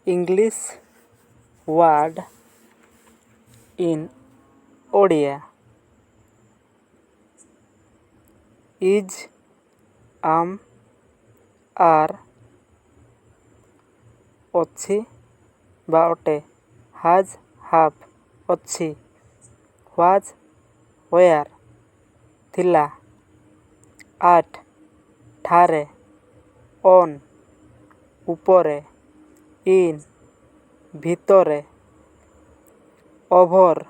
English word in Odia. Is, am, are ଅଛି ବା ଅଟେ। ହାଜ୍, have ଅଛି। ୱାଜ୍, ୱେୟାର୍ ଥିଲା। ଆଟ୍ ଠାରେ। ଅନ୍ ଉପରେ। ଇନ୍ ଭିତରେ। ଓଭର୍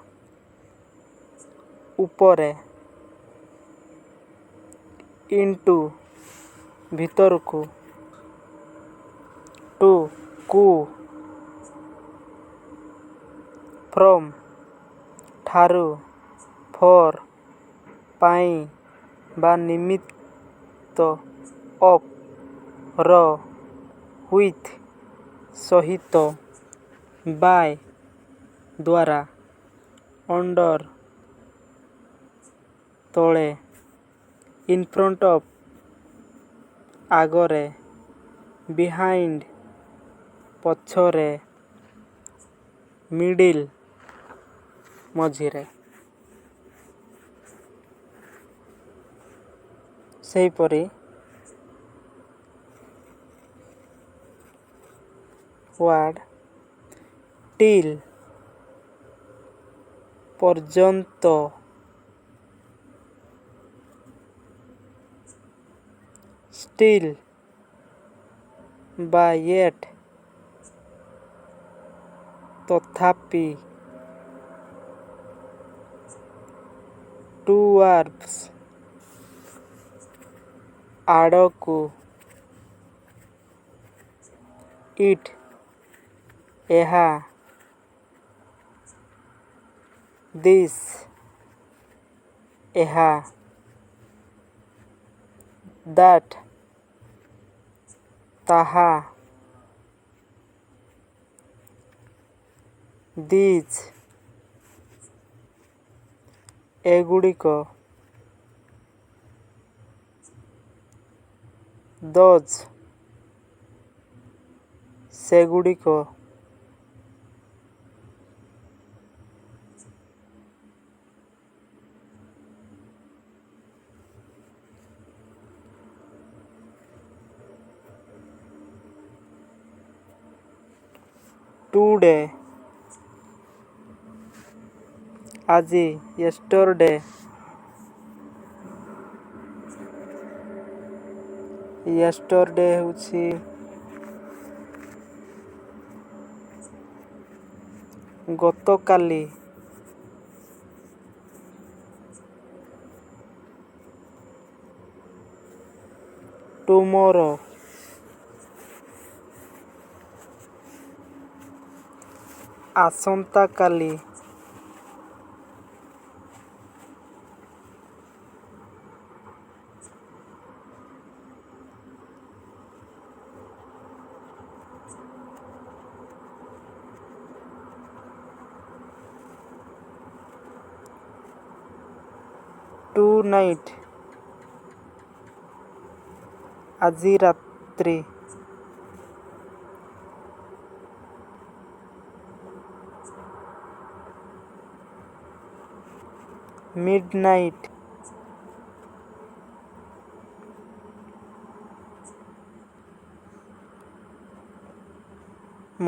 ଉପରେ। ଇଣ୍ଟୁ ଭିତରକୁ। ଟୁ କୁ। ଫ୍ରମ୍ ଠାରୁ। ଫର୍ ପାଇଁ ବା ନିମିତ୍ତ। ଅଫ୍ ର। ୱିଥ୍ ସହିତ। ବାଏ ଦ୍ୱାରା। ଅଣ୍ଡର୍ ତଳେ। ଇନ୍ ଫ୍ରଣ୍ଟ ଅଫ୍ ଆଗରେ। ବିହାଇଣ୍ଡ ପଛରେ। ମିଡ଼ିଲ୍ ମଝିରେ। ସେହିପରି ୱାର୍ଡ଼ ଟିଲ୍ ପର୍ଯ୍ୟନ୍ତ। ଷ୍ଟିଲ୍ ବା ୟେଟ୍ ତଥାପି। ଟୁୱାର୍ଡ଼ସ୍ ଆଡ଼କୁ। ଇଟ୍ ଏହା। This ଏହା। That ତାହା। These ଏଗୁଡ଼ିକ। Those ସେଗୁଡ଼ିକ। ଟୁଡେ ଆଜି। ୟେଷ୍ଟରଡେ ୟେଷ୍ଟରଡେ ହେଉଛି ଗତକାଲି। ଟୁମୋରୋ ଆସନ୍ତାକାଲି। ଟୁ ନାଇଟ୍ ଆଜି ରାତ୍ରି। ମିଡ଼ନାଇଟ୍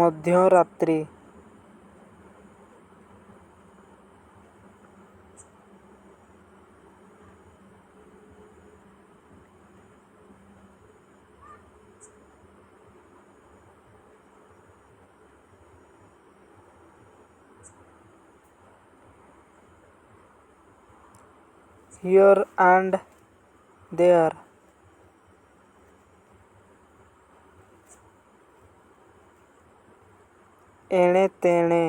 ମଧ୍ୟରାତ୍ରି। Here and there ଏଣେ ତେଣେ।